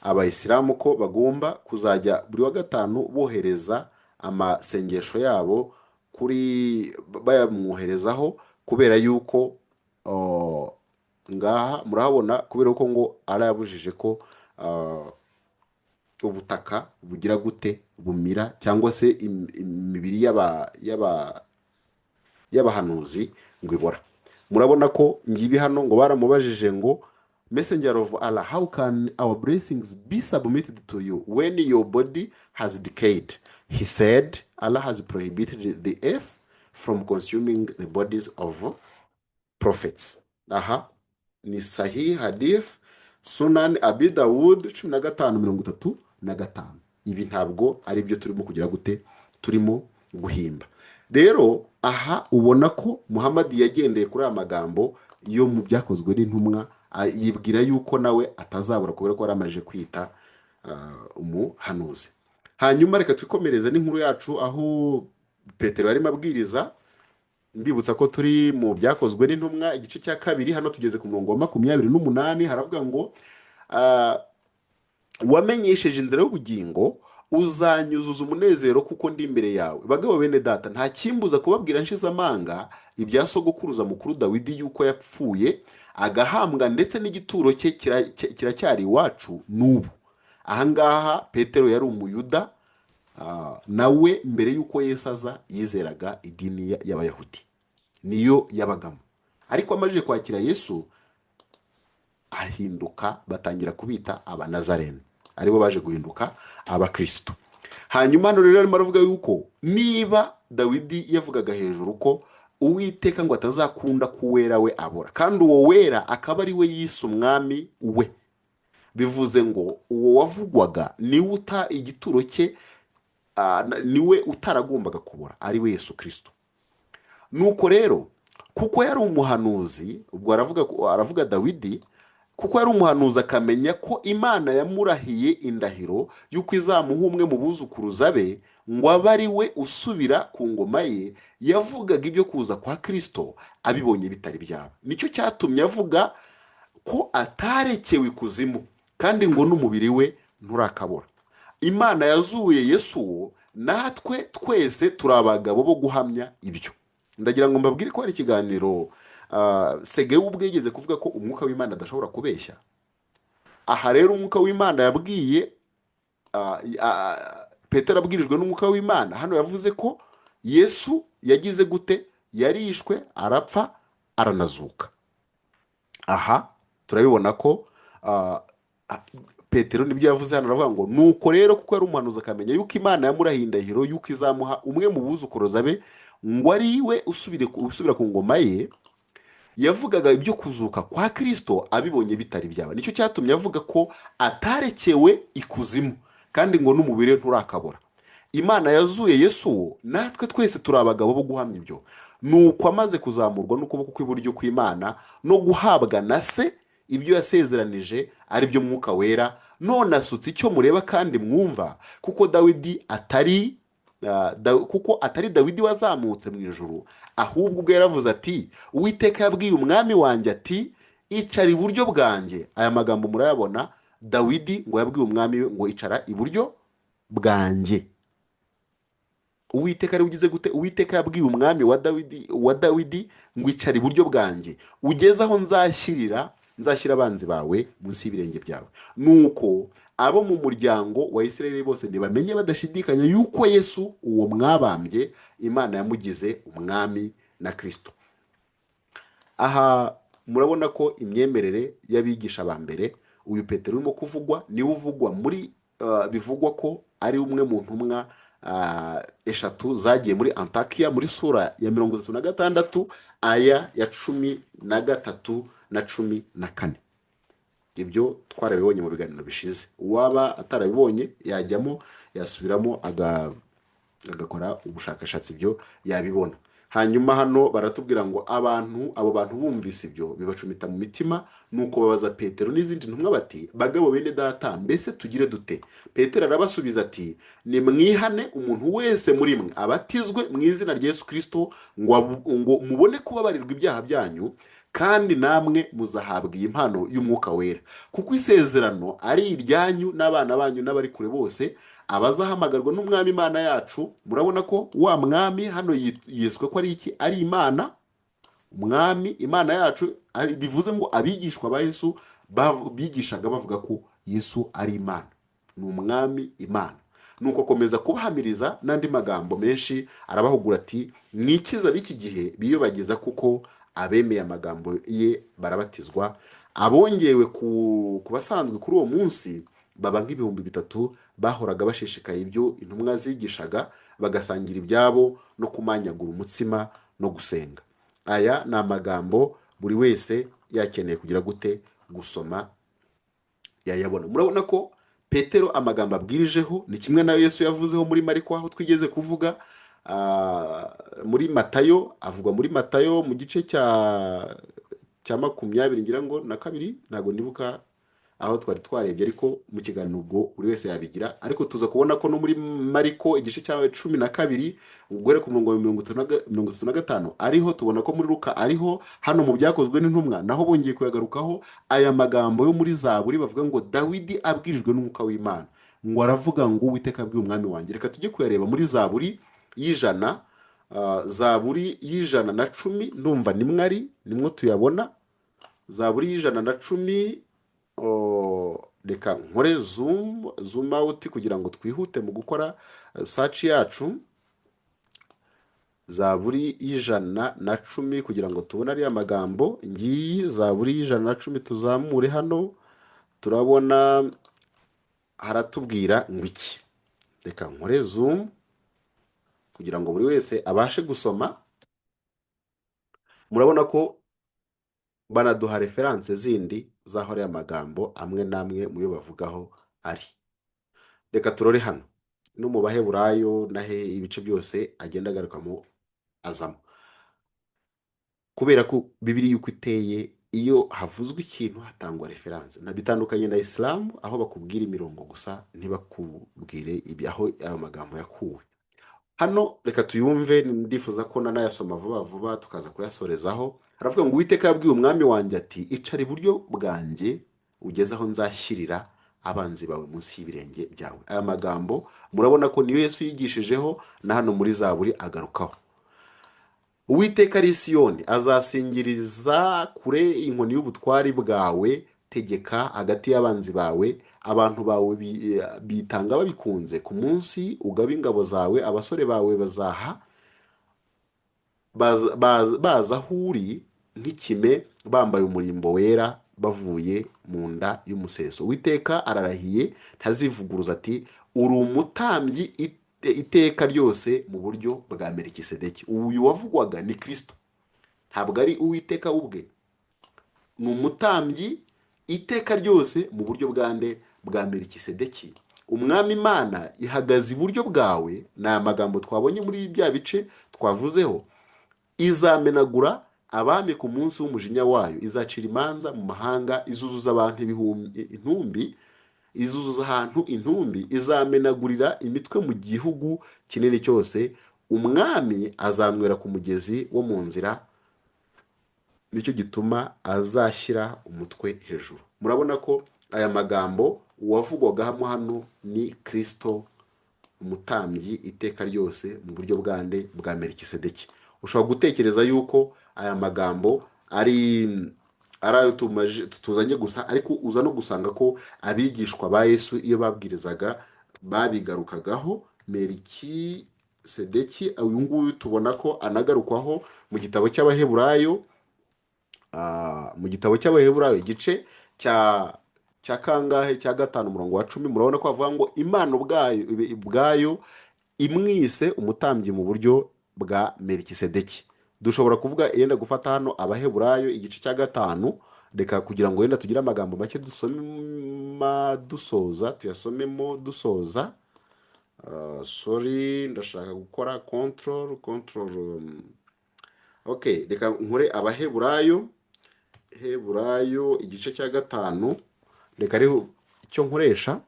Abayisilamu ko bagomba kuzajya buri wa gatanu bohereza amasengesho yabo kuri bayamwoherezaho, kubera yuko ngaha murahabona, kubera ko ngo arayabujije ko ubutaka bugira gute? Bumira cyangwa se imibiri y'abahanuzi ngo ibora. Murabona ko ngibi hano ngo baramubajije ngo: "Messenger of Allah, how can our blessings be submitted to you when your body has decayed?" He said, "Allah has prohibited the earth from consuming the bodies of prophets." Aha ni Sahih Hadith, Sunan Abi Dawud, 1535. Ibi ntabwo ari byo turimo kugira gute? Turimo guhimba. Rero aha ubona ko Muhammad yagendeye kuri aya magambo yo mu Byakozwe n'Intumwa, yibwira yuko nawe atazabura kubera ko yari amaze kwita umuhanuzi. Hanyuma reka twikomereze n'inkuru yacu aho Petero yarimo abwiriza. Mbibutsa ko turi mu Byakozwe n'Intumwa, igice cya kabiri. Hano tugeze ku murongo wa 28. Haravuga ngo: "Wamenyesheje inzira y'ubugingo, uzanyuzuza umunezero kuko ndi imbere yawe. Bagabo bene data, nta kimbuza kubabwira nshize amanga ibya sogokuruza mukuru Dawidi, yuko yapfuye agahambwa, ndetse n'igituro cye kiracyari iwacu n'ubu." Ahangaha Petero yari Umuyuda, nawe mbere y'uko Yesu aza yizeraga idini y'Abayahudi, niyo yabagamo. Ariko amajije kwakira Yesu ahinduka, batangira kubita Abanazarene, aribo baje guhinduka Abakristo. Hanyuma hano rero arimo aravuga yuko niba Dawidi yavugaga hejuru ko Uwiteka ngo atazakunda ko Uwera we abora, kandi uwo Wera akaba ari we yise Umwami we, bivuze ngo uwo wavugwaga niwe uta igituro cye, niwe utaragombaga kubora, ari we Yesu Kirisito. Nuko rero kuko yari umuhanuzi, ubwo aravuga Dawidi, kuko yari umuhanuzi akamenya ko Imana yamurahiye indahiro y'uko izamuha umwe mu buzukuruza be ngo abe ari we usubira ku ngoma ye, yavugaga ibyo kuza kwa Kirisito abibonye bitari byaba. Nicyo cyatumye avuga ko atarekewe ikuzimu, kandi ngo n'umubiri we nturakabora. Imana yazuye Yesu uwo, natwe twese turi abagabo bo guhamya ibyo. Ndagira ngo mbabwire ko hari ikiganiro Sege we ubwe yigeze kuvuga ko Umwuka w'Imana adashobora kubeshya. Aha rero Umwuka w'Imana yabwiye Petero abwirijwe n'Umwuka w'Imana, hano yavuze ko Yesu yagize gute? Yarishwe, arapfa, aranazuka. Aha turabibona ko Petero nibyo yavuze hano. Aravuga ngo: "Nuko rero kuko yari umuhanuzi akamenya yuko Imana yamurahiye indahiro yuko izamuha umwe mu buzukuruza be ngo ari we usubira ku ngoma ye, yavugaga ibyo kuzuka kwa Kirisito abibonye bitari byaba. Nicyo cyatumye avuga ko atarekewe ikuzimu, kandi ngo n'umubiri we nturakabora. Imana yazuye Yesu uwo, natwe twese turi abagabo bo guhamya ibyo. Nuko amaze kuzamurwa n'ukuboko kw'iburyo kw'Imana no guhabwa na Se ibyo yasezeranije, ari byo Mwuka Wera, none asutse icyo mureba kandi mwumva. Kuko atari Dawidi wazamutse mu ijuru, ahubwo ubwo yaravuze ati: 'Uwiteka yabwiye Umwami wanjye ati: Icara iburyo bwanjye.'" Aya magambo murayabona. Dawidi ngo yabwiye Umwami we ngo: "Icara iburyo bwanjye." Uwiteka ari ugize gute? "Uwiteka yabwiye Umwami wa Dawidi ngo: 'Icara iburyo bwanjye ugeze aho nzashyira abanzi bawe munsi y'ibirenge byawe.' Nuko abo mu muryango wa Isirayeli bose ntibamenye badashidikanya yuko Yesu uwo mwabambye, Imana yamugize Umwami na Kirisito." Aha murabona ko imyemerere y'abigisha ba mbere Uyu Petero urimo kuvugwa niwe uvugwa muri bivugwa ko ari umwe mu ntumwa eshatu zagiye muri Antakiya muri sura ya 36 aya ya 13 na 14. Ibyo twarabibonye mu biganiro bishize. Uwaba atarabibonye yajyamo, yasubiramo, agakora ubushakashatsi, ibyo yabibona. Hanyuma hano baratubwira ngo abantu, abo bantu bumvise ibyo bibacumita mu mitima, nuko babaza Petero n'izindi ntumwa bati: "Bagabo bene data, mbese tugire dute?" Petero arabasubiza ati: "Nimwihane, umuntu wese muri mwe abatizwe mu izina rya Yesu Kirisito ngo mubone kubabarirwa ibyaha byanyu, kandi namwe muzahabwa iyi mpano y'Umwuka Wera, kuko isezerano ari iryanyu n'abana banyu n'abari kure bose, abazahamagarwa n'Umwami Imana yacu." Murabona ko wa mwami hano yiswe ko ari iki? Ari Imana, Umwami Imana yacu. Bivuze ngo abigishwa ba Yesu bigishaga bavuga ko Yesu ari Imana, ni Umwami Imana. Nuko akomeza kubahamiriza n'andi magambo menshi, arabahugura ati: "Mwikiza b'iki gihe biyobagiza." Kuko abemeye amagambo ye barabatizwa. Abongewe ku basanzwe kuri uwo munsi baba nk'ibihumbi 3. Bahoraga bashishikaye ibyo intumwa zigishaga, bagasangira ibyabo no kumanyagura umutsima no gusenga. Aya ni amagambo buri wese yakeneye kugira gute? Gusoma, yayabona. Murabona ko Petero amagambo abwirijeho ni kimwe nayo Yesu yavuzeho muri Mariko, aho twigeze kuvuga muri Matayo. Avugwa muri Matayo mu gice cya 22 ngira ngo na kabiri, ntabwo ndibuka aho twari twarebye, ariko mu kiganiro ubwo buri wese yabigira. Ariko tuza kubona ko no muri Mariko igice cya 12, guhera ku murongo wa 35 ariho. Tubona ko muri Luka ariho, hano mu Byakozwe n'Intumwa naho bongeye kuyagarukaho. Aya magambo yo muri Zaburi bavuga ngo Dawidi abwirijwe n'Umwuka w'Imana ngo aravuga ngo: "Uwiteka abwiye Umwami wanjye." Reka tujye kuyareba muri Zaburi y'100, Zaburi y'110, ndumva nimwe ari nimwo tuyabona. Zaburi y'110. Reka nkore zoom out kugira ngo twihute mu gukora search yacu. Zaburi y'110, kugira ngo tubone ariya magambo. Ngiyi Zaburi y'110, tuzamure hano, turabona haratubwira ngo iki? Reka nkore zoom kugira ngo buri wese abashe gusoma. Murabona ko banaduha reference zindi z'aho ariya magambo amwe n'amwe mu yo bavugaho ari. Reka turore hano no mu Baheburayo, nahe ibice byose agenda agarukamo azamo, kubera ko Bibiliya uko iteye, iyo havuzwe ikintu hatangwa reference. Na bitandukanye na Isilamu, aho bakubwira imirongo gusa, ntibakubwire aho ayo magambo yakuwe. Hano reka tuyumve, ndifuza ko nanayasoma vuba vuba tukaza kuyasorezaho. Haravuga ngo: "Uwiteka yabwiye Umwami wanjye ati: 'Icara iburyo bwanjye ugeze aho nzashyirira abanzi bawe munsi y'ibirenge byawe.'" Aya magambo murabona ko niyo Yesu yigishijeho, na hano muri Zaburi agarukaho. "Uwiteka ari i Siyoni, azasingiriza kure inkoni y'ubutwari bwawe. Tegeka hagati y'abanzi bawe. Abantu bawe bitanga babikunze ku munsi ugaba ingabo zawe. Abasore bawe bazaha baza aho uri nk'ikime, bambaye umurimbo wera, bavuye mu nda y'umuseso. Uwiteka ararahiye, ntazivuguruza, ati: 'Uri umutambyi iteka ryose mu buryo bwa Melikisedeki.'" Uyu wavugwaga ni Kirisito, ntabwo ari Uwiteka ubwe. Ni umutambyi iteka ryose mu buryo bwa nde? Bwa Melikisedeki. "Umwami Imana ihagaze iburyo bwawe." Ni aya magambo twabonye muri bya bice twavuzeho. "Izamenagura abami ku munsi w'umujinya wayo, izacira imanza mu mahanga, izuzuza abantu ibihumbi intumbi, izuzuza ahantu intumbi, izamenagurira imitwe mu gihugu kinini cyose. Umwami azanywera ku mugezi wo mu nzira, nicyo gituma azashyira umutwe hejuru." Murabona ko aya magambo uwavugwagamo hano ni Kirisito, umutambyi iteka ryose mu buryo bwa nde? Bwa Melikisedeki. Ushobora gutekereza yuko aya magambo ari ayo tuzanye gusa, ariko uza no gusanga ko abigishwa ba Yesu iyo babwirizaga babigarukagaho. Melikisedeki uyu nguyu tubona ko anagarukwaho mu gitabo cy'Abaheburayo, mu gitabo cy'Abaheburayo igice cya cya kangahe? Cya 5, umurongo wa 10. Murabona ko bavuga ngo Imana ubwayo imwise umutambyi mu buryo bwa Melikisedeki. Dushobora kuvuga yenda gufata hano Abaheburayo igice cya 5. Reka kugira ngo wenda tugire amagambo make dusoma dusoza, tuyasomemo dusoza. Sorry, ndashaka gukora control. Okay, reka nkore Abaheburayo, Heburayo igice cya 5. Reka ariho icyo nkoresha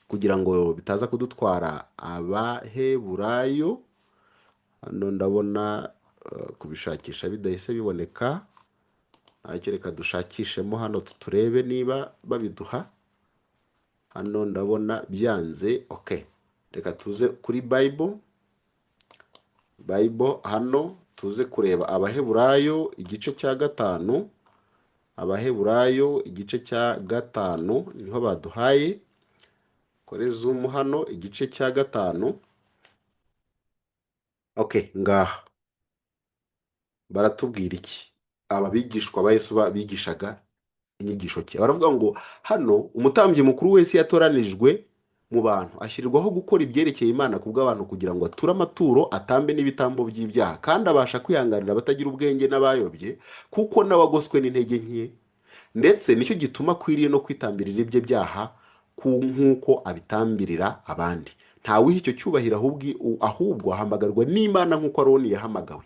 kugira ngo bitaza kudutwara. Abaheburayo hano ndabona kubishakisha bidahise biboneka. Ntacyo, reka dushakishemo hano turebe niba babiduha. Hano ndabona byanze. Okay, reka tuze kuri Bible hano, tuze kureba Abaheburayo igice cya 5. Abaheburayo igice cya 5 niho baduhaye. Kore zoom hano, igice cya 5. Okay, ngaha baratubwira iki? Aba bigishwa ba Yesu bigishaga inyigisho ki? Baravuga ngo hano umutambyi mukuru wese yatoranijwe mu bantu, ashyirirwaho gukora ibyerekeye Imana ku bw'abantu, kugira ngo ature amaturo, atambe n'ibitambo by'ibyaha. Kandi abasha kwihanganira abatagira ubwenge n'abayobye, kuko nawe agoswe n'intege nke. Ndetse nicyo gituma akwiriye no kwitambirira ibye byaha nk'uko abitambirira abandi. Ntawiha icyo cyubahiro, ahubwo ahamagarwa n'Imana nk'uko Aroni yahamagawe.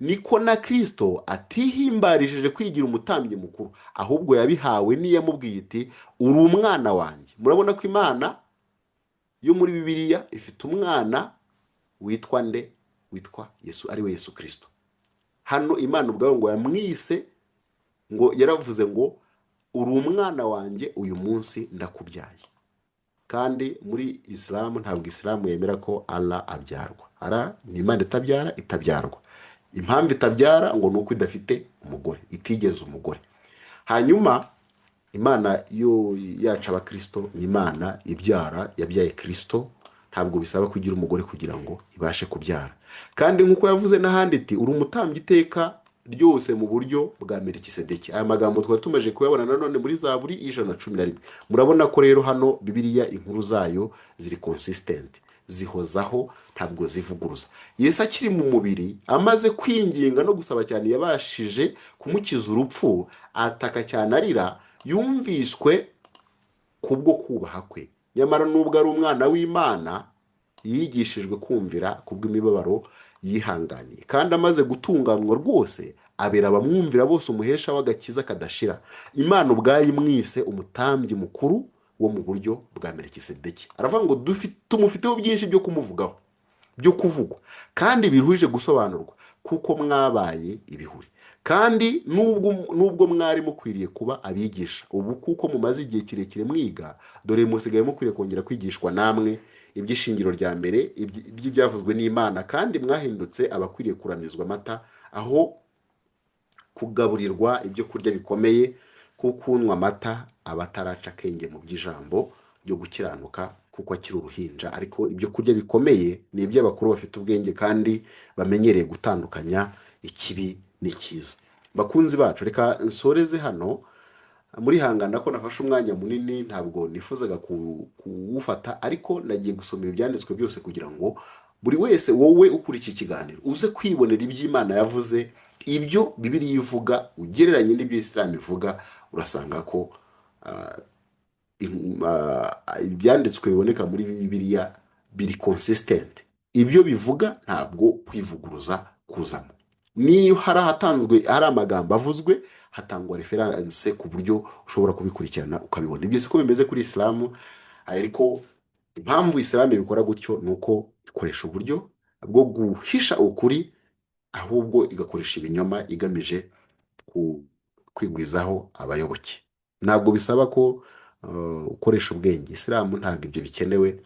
Niko na Kirisito atihimbarishije kwigira umutambyi mukuru, ahubwo yabihawe n'iyamubwiye iti: "Uri umwana wanjye." Murabona ko Imana yo muri Bibiliya ifite umwana witwa nde? Witwa Yesu, ari we Yesu Kirisito. Hano Imana ubwayo ngo yamwise ngo, yaravuze ngo: "Uri umwana wanjye, uyu munsi ndakubyaye." Kandi muri Isilamu, ntabwo Isilamu yemera ko Allah abyarwa. Allah ni Imana itabyara, itabyarwa. Impamvu itabyara ngo ni uko idafite umugore, itigeze umugore. Hanyuma Imana yo yacu abakirisito ni Imana ibyara, yabyaye Kirisito. Ntabwo bisaba kugira umugore kugira ngo ibashe kubyara. Kandi nk'uko yavuze n'ahandi iti: "Uri umutambyi iteka ryose mu buryo bwa Melikisedeki." Aya magambo twari tumaze kuyabona nanone muri Zaburi 111. Murabona ko rero hano Bibiliya inkuru zayo ziri consistent, zihozaho, ntabwo zivuguruza. Yesu akiri mu mubiri, amaze kwinginga no gusaba cyane, yabashije kumukiza urupfu. Ataka cyane arira, yumviswe kubwo kubaha kwe. Nyamara nubwo ari umwana w'Imana, yigishijwe kumvira kubw'imibabaro yihanganiye. Kandi amaze gutunganywa rwose, abera abamwumvira bose umuhesha w'agakiza kadashira. Imana ubwayo imwise umutambyi mukuru wo mu buryo bwa Melikisedeki. Aravuga ngo tumufiteho byinshi byo kumuvugaho, byo kuvugwa, kandi biruhije gusobanurwa, kuko mwabaye ibihuri. Kandi nubwo mwari mukwiriye kuba abigisha ubu, kuko mumaze igihe kirekire mwiga, dore musigaye mukwiriye kongera kwigishwa namwe iby'ishingiro rya mbere by'ibyavuzwe n'Imana. Kandi mwahindutse abakwiriye kuramizwa amata aho kugaburirwa ibyo kurya bikomeye, kuko unywa amata aba ataraca akenge mu by'ijambo ryo gukiranuka, kuko akiri uruhinja. Ariko ibyo kurya bikomeye ni iby'abakuru bafite ubwenge kandi bamenyereye gutandukanya ikibi n'ikiza. Bakunzi bacu, reka nsoreze hano. Murihangana ko nafashe umwanya munini, ntabwo nifuzaga kuwufata, ariko nagiye gusoma ibyanditswe byose kugira ngo buri wese, wowe ukurikiye ikiganiro, uze kwibonera iby'Imana yavuze, ibyo Bibiliya ivuga ugereranye n'ibyo Isilamu ivuga. Urasanga ko ibyanditswe biboneka muri Bibiliya biri consistent. Ibyo bivuga ntabwo kwivuguruza kuzamo. Niyo hari ahatanzwe, hari amagambo avuzwe, hatangwa reference ku buryo ushobora kubikurikirana ukabibona. Ibyo siko bimeze kuri Isilamu. Ariko impamvu Isilamu ibikora gutyo ni uko ikoresha uburyo bwo guhisha ukuri, ahubwo igakoresha ibinyoma igamije kwigwizaho abayoboke. Ntabwo bisaba ko ukoresha ubwenge. Isilamu ntabwo ibyo bikenewe.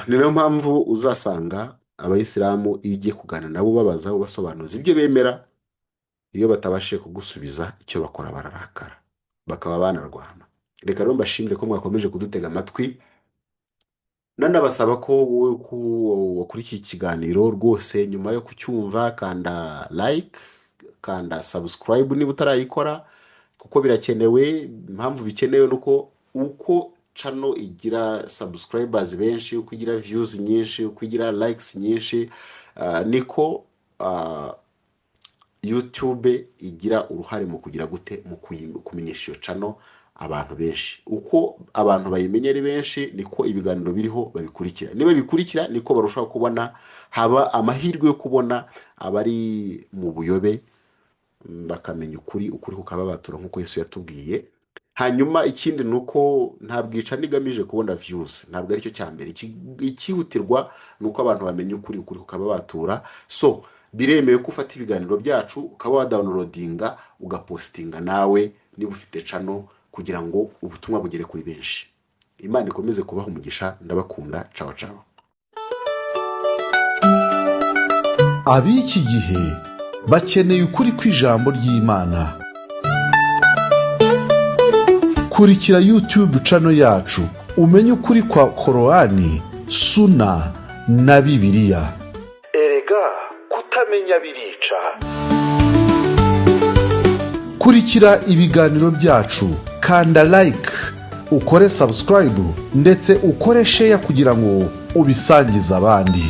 Ni nayo mpamvu uzasanga abayisilamu, iyo ugiye kuganira nabo, ubabaza, ubasobanuza ibyo bemera, iyo batabashije kugusubiza, icyo bakora bararakara, bakaba banarwana. Reka rero mbashimire ko mwakomeje kudutega amatwi. Nanabasaba ko wowe ko wakurikiye ikiganiro rwose, nyuma yo kucyumva, kanda like, kanda subscribe niba utarayikora. Kuko birakenewe. Impamvu bikenewe ni uko channel igira subscribers benshi, uko igira views nyinshi, uko igira likes nyinshi, niko YouTube igira uruhare mu kugira gute, mu kumenyesha iyo channel abantu benshi. Uko abantu bayimenya ari benshi, niko ibiganiro biriho babikurikira. Niba bikurikira, niko barushaho kubona, haba amahirwe yo kubona abari mu buyobe, bakamenya ukuri, ukuri kukababatura nk'uko Yesu yatubwiye. Hanyuma ikindi ni uko ntabwo ica igamije kubona views, ntabwo aricyo cya mbere. Ikihutirwa ni uko abantu bamenya ukuri, ukuri kukababatura. So biremewe ko ufata ibiganiro byacu ukaba wadownloadinga, ugapostinga nawe niba ufite channel, kugira ngo ubutumwa bugere kuri benshi. Imana ikomeze kubaha umugisha. Ndabakunda. Cawa cawa. Ab'iki gihe bakeneye ukuri kw'ijambo ry'Imana. Kurikira YouTube channel yacu umenye ukuri kwa Korowani, Suna na Bibiliya. Erega kutamenya birica. Kurikira ibiganiro byacu, kanda like, ukore subscribe, ndetse ukore share kugira ngo ubisangize abandi.